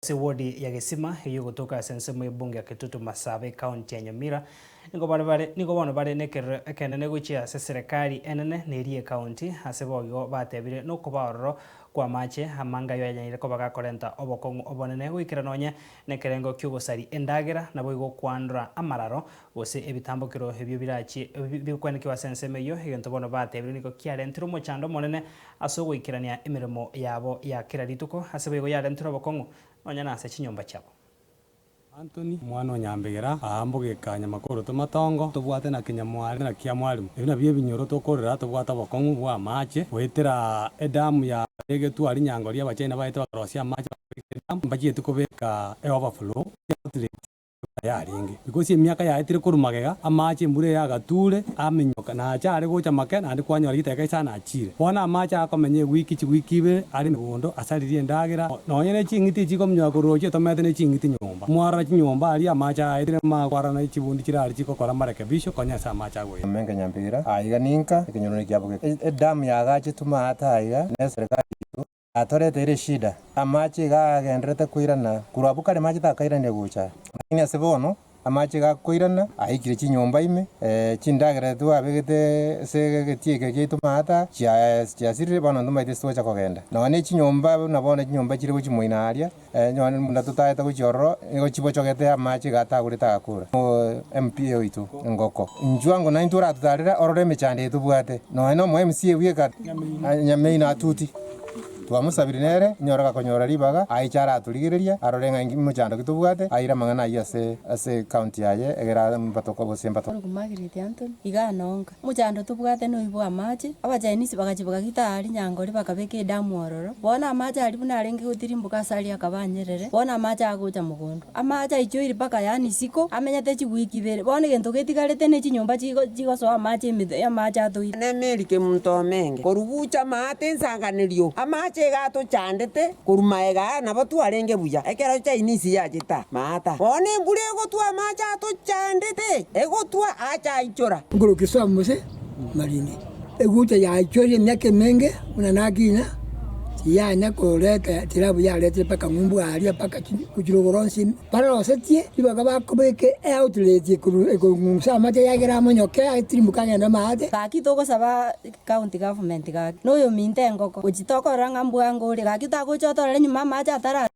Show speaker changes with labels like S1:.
S1: Ase ewodi ya Gesima eyio egotoka ase ensemo y'ebunge ya Kitutu Masaba ekaunti ya Nyamira, nigo bare bare nigo bono bare nekerero ekenene gochia ase eserekari enene na eria ekaunti ase boigo batebire nokoba ororo kw'amache amange ayio ayanyaire koba gakorenta obokong'u obonene goikera nonye nekerengo ki'ogosaria endagera naboigo okoandora amararo gose ebitambokero ebio birachie bikwenekiwa ase ensemo eyio egento bono batebire nigo kiarentire omochando omonene Ase ogoikerania emeremo yabo ya kera rituko, ase boigo yarentire obokong'u nonya nase chinyomba chiabo.
S2: Anthony, omwana o Nyambegera, aa mbogeka Nyamakoroto Matongo, tobwate na Kinyamwari na Kiamwarimu. Ebi nabio ebinyoro tokorera tobwate obokong'u bwa amache goetera edamu ya egetwari Nyangoria Abachina baete bakarosia amache bakabeka edamu mbachieti kobeka eoverflow outlet. Yarenge, because emiaka yaetire korwa magega, amache embura eye agature, aminyoka, na acha are gocha make, naende kwanyora chidakika isano achire. Bono amache akomenya ewiki, chiwiki ibere, are megondo, asaririe endagera, nonye ne ching'iti echigominyoka korwa roche tomete ne ching'iti nyomba. Mwarora chinyomba aria amache aetire makwarora ne chibundi chire aria chigokora amarekebisho konya ase amache agoeta.
S3: Omenke Nyambira, Aiga ninka, ekenyoro nekiabo geke. Edamu yagachetwe maate aiga neserikari yaito. Atoreteire eshida, amache iga agendererete koirana korwa abwo kare amache takairanire gocha, lakini ase bono amache iga akoirana aikire chinyomba ime, chindagera twabegete ase egetii eke giaito maata chiasirire bono ntomaete ase togocha kogenda. Nonya ne chinyomba buna bono chinyomba chire gochia moino aria, nonya buna totaete gochia ororo, nigo chibochogete amache iga atagorete agakora. MP oito engoko, inchuo ango naintwe oratotarere orore emechando eye tobwate, nonya na omo MCA bweka Nyameino atuti. Twamosabire nere, inyore gakonyora ribaga, aiche aratorigererie, arore ng'a inki mochando ki tobwate, aire amang'ana ayio ase ase ecounty yaye, egere mbatoka gose mbatoka.
S4: Korwa Margaret Anthony, igaa nonka. Omochando tobwate noyo bwa amache, Abachinese bagachia bagagita aa rinyangori bakabeka edamu ororo, bono amache aria buna arenge gotirimboka ase aria akaba anyerere, bono amache agocha mogondo. Amache aichoire mpaka yaani isiko, amenyete chiwiki ibere, bono egento getigarete ne chinyomba chigo chigosoa amache emete amache atoire.
S5: Nemeri kemunto omenge, korugucha amaate ensanganerio, amache iga atochandete, korwa magega aya nabo twarenge buya, ekero Chinese yachete aa maata. Bono embura egotwa amache atochandete, egotwa acha aichora.
S6: Nkorokia Samu gose Marindi, egucha yaichoire emiaka emenge buna nakina, tiyanya koreta tirabu yaretire mpaka ng'umbu aria mpaka gochia rogoro onsi ime. Barosetie ribaga bakobeka eoutlet ekong'usa amache yagera amonyoke atirimboke agende amaate.
S4: Gaki togosaba county government gaki, noyominto engoko, gochi tokorora ng'a mbwango ore, gaki tagocha otorore nyuma amache atara.